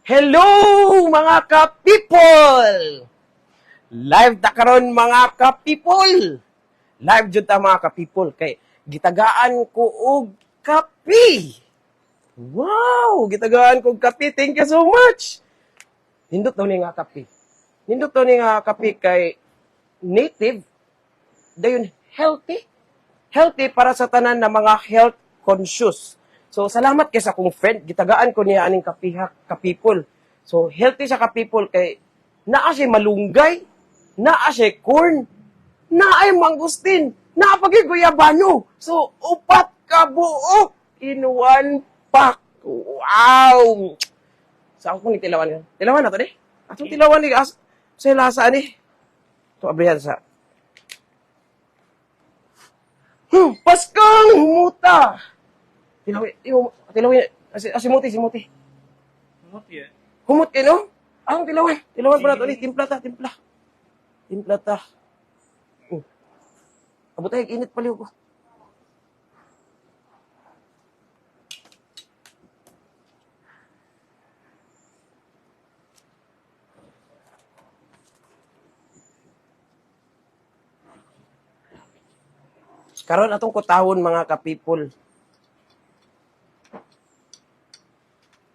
Hello, mga ka-people! Live ta karon, mga ka-people. Live jud ta, mga ka-people, kay gitagaan ko og kape. Wow, gitagaan ko og kape. Thank you so much. Nindot daw ni nga kape. Nindot daw ni nga kape kay native dayon healthy. Healthy para sa tanan na mga health conscious. So salamat kay sa akong friend, gitagaan ko niya aning kape ha, ka-people. So healthy sa ka-people kay naa siya malunggay, naa siya corn, naay mangosteen, naa pa gyud guyabano. So upat ka buok in one pack. Wow! Sa ako ni tilawan. Tilawan na to di. Atong tilawan ni as sa lasa ani. To abrihan sa. Paskang humuta. Tilawi, iyo, tilawi, asi asimuti, simuti. Humot ya. Humot kay no? Ang tilawan, tilawan pa na to ni, timpla ta, timpla. Timpla ta. Abot ay init paliw ko. Karon atong kutawon, mga ka-people.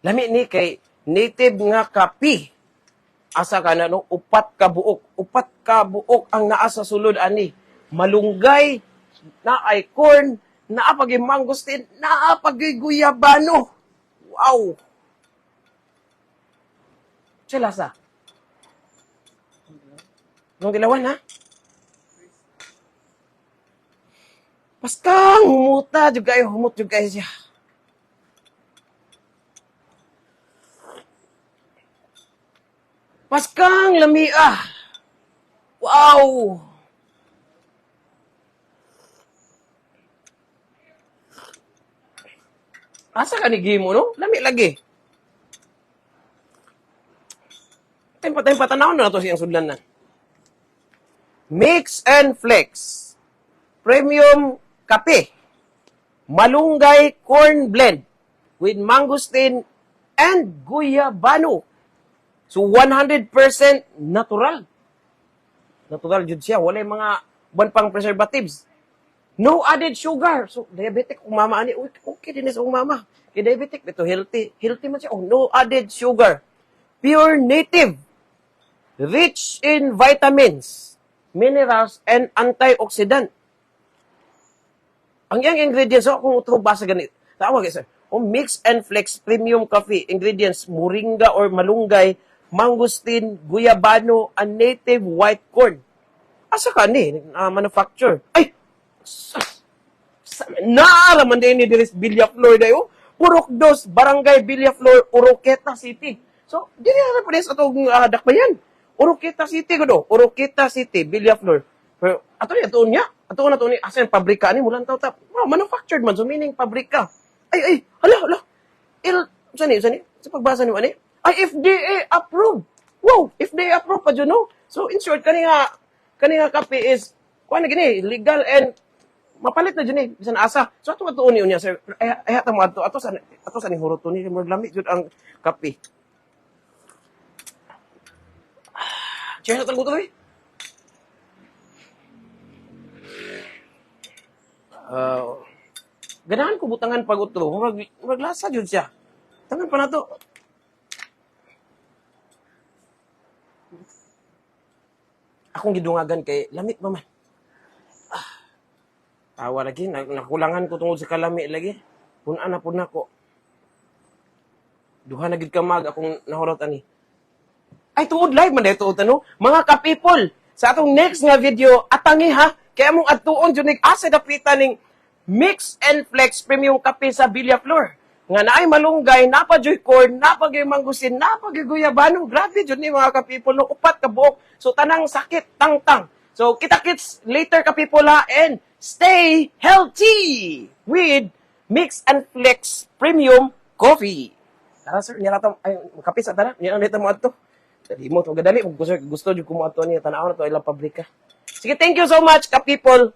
Lami ni kay native nga kape. Asa ka na no? Upat ka buok. Upat ka buok ang naa sa sulod ani. Malunggay, naay corn, naa pag mangosteen, naa pag guyabano. Wow! Siya lasa. Nung tilawan ha? Basta humuta, jud kayo, humot jud kayo siya. Paskang lamia. Wow! Asa ka ni Gimo, no? Lami lagi. Time pa, time pa, tanawon na to siyang sudlan na. Mix and Flex. Premium kape. Malunggay corn blend with mangosteen and guyabano. So 100% natural. Natural jud siya. Walay mga buwan pang preservatives. No added sugar. So diabetic kung mama ani, uy, okay din sa akong mama. Kay diabetic ito healthy. Healthy man siya. Oh, no added sugar. Pure native. Rich in vitamins, minerals, and antioxidant. Ang iyang ingredients, oh, kung utro basa ganit. Tawag sir. Oh, Mix and Flex Premium Coffee. Ingredients, moringa or malunggay, mangosteen, guyabano, and native white corn. Asa ka ni? Manufacture. Ay! Naaraman din ni Diris Villaflor dayo. Purok Dos, Barangay Villaflor, Oroquieta City. So, dili na pa sa atong dakbayan. Oroquieta City ko do. Oroquieta City, Villaflor. Pero ato ni ato niya. Ato na to ni asa yung pabrika ni mulan taw tap. Wow, manufactured man, so meaning pabrika. Ay ay, hala hala. Il sani sani sa pagbasa nimo ani? Ay, FDA approved. Wow, FDA approved pa jud no. So in short, kani nga kape is kuan na gini, legal and mapalit na jud ni bisan asa. So ato atuon ni unya sir. Ay ay mo adto ato sa ni hurot ni murag lami jud ang kape. Cheers sa talguto eh. Ganahan ko butangan pag utro. Murag lasa jud siya. Tangan pa nato. Akong gidungagan kay lami pa man. Tawa lagi, nakulangan ko tungod sa kalami lagi. Pun-an na pud nako. Duha na gid ka mag akong nahurot ani. Ay, tuod live man dito ano. Mga ka-people, sa atong next nga video atangi ha, kay among adtuon jud nig asa dapita ning Mix and Flex Premium Kape sa Villaflor. Nga naay malunggay, napa joy corn, napa gyud mangosteen, napa gyud guyabano. Grabe jud ni mga ka-people no, upat ka buok. So tanang sakit tangtang. So kita kits later ka-people ha, and stay healthy with Mix and Flex Premium Coffee. Tara sir, niya ta ay kape sa tara, niya na mo adto. Dali mo to gadali gusto gusto jud ko mo adto niya, tan-aw na to ilang pabrika. Sige, thank you so much ka people.